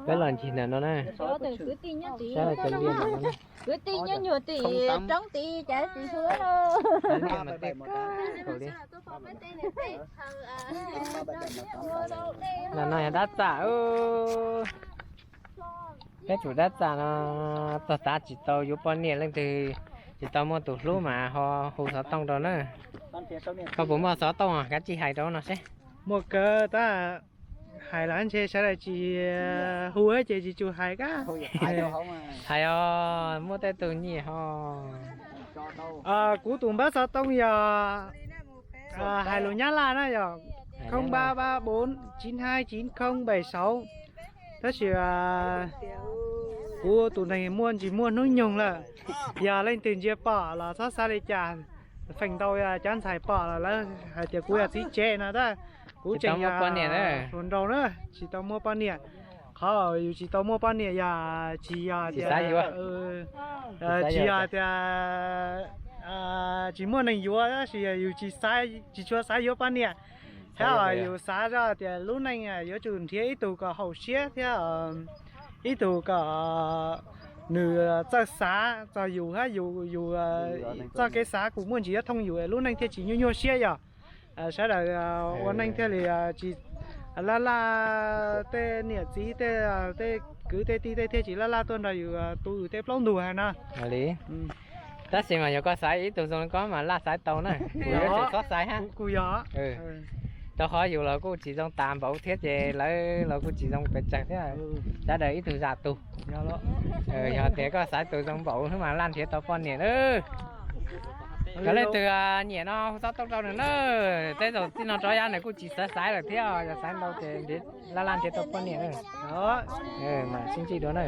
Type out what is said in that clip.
Peb los ncig ntawm no na. Saib cov liaj ntawm no na. Kwv tij nyob nyuag tim roob tid cas tsis hu. Ntawm no yog dab txam. Peb tus dab txam no txog tav tsis tau yuav poj niam, leej twg tsis tau muaj tus hlub mas ho hu xov tooj rau na. Koj puas muaj xov tooj? Kav tsij hais rau no seb. Muaj kawg tab, hais los ntshe sawv daws tsis hu ces tsis tsum hais kab. Hais os, muaj tej tus nyiam ho. Kuv tus npawb xov tooj yog, hais lus Nyab Laj na yog không ba ba bốn chín hai chín không bảy sáu. Tab sis kuv tus neeg muaj ntsis muaj hnub nyoog lawm. Yog leej twg ntsia pom los txhob xav li cas, feem ntau cov ntxhais pom los lawv hais tias kuv yog txiv tsev no tab. Kuv tseem yog hluas nraug na, tsis tau muaj poj niam. Qhov yus tsis tau muaj poj niam yog tsis yog tias, tsis yog tias tsis muaj neeg yuav, tab sis yog yus tsis xav, tsis tshua xav yuav poj niam, thiab yus xav zoj tias lub neej yuav tsum nrhiav ib tug kom haum siab thiab ib tug kom nws txawj xav txog yus thiab yus, yus txoj kev xav kuj muaj ntsis yuav thooj yus lub neej thiaj tsis nyuaj nyuaj siab yog. Sawv daws ua neej thiaj li tsis laj laj, tej niam txiv tej, tej kwv tej tij tej thiaj tsis laj laj tuaj nrog yus tu yus tej plaub ntug hais no. Li, tab sis mas yog koj xaiv ib tug zoo li koj mas laj xaiv tau na, kuv yuav tsum txhob xaiv hab. Kuj yog, rau qhov yus los kuj tsis zoo tas npaum thiab ces lawv los kuj tsis zoo pes tsawg thiab. Sawv daws ib tug zam tus. Yog tias koj xaiv tus zoo npaum mas laj nrhiav tau poj niam na. Yog leej twg nyiam no hu xov tooj rau nws na. Tej zaum txij no rov yav nws kuj tsis xav xaiv lawm thiab, yog xaiv ntau ces laj laj nrhiav tau poj niam na. Mas sib ntsib dua na.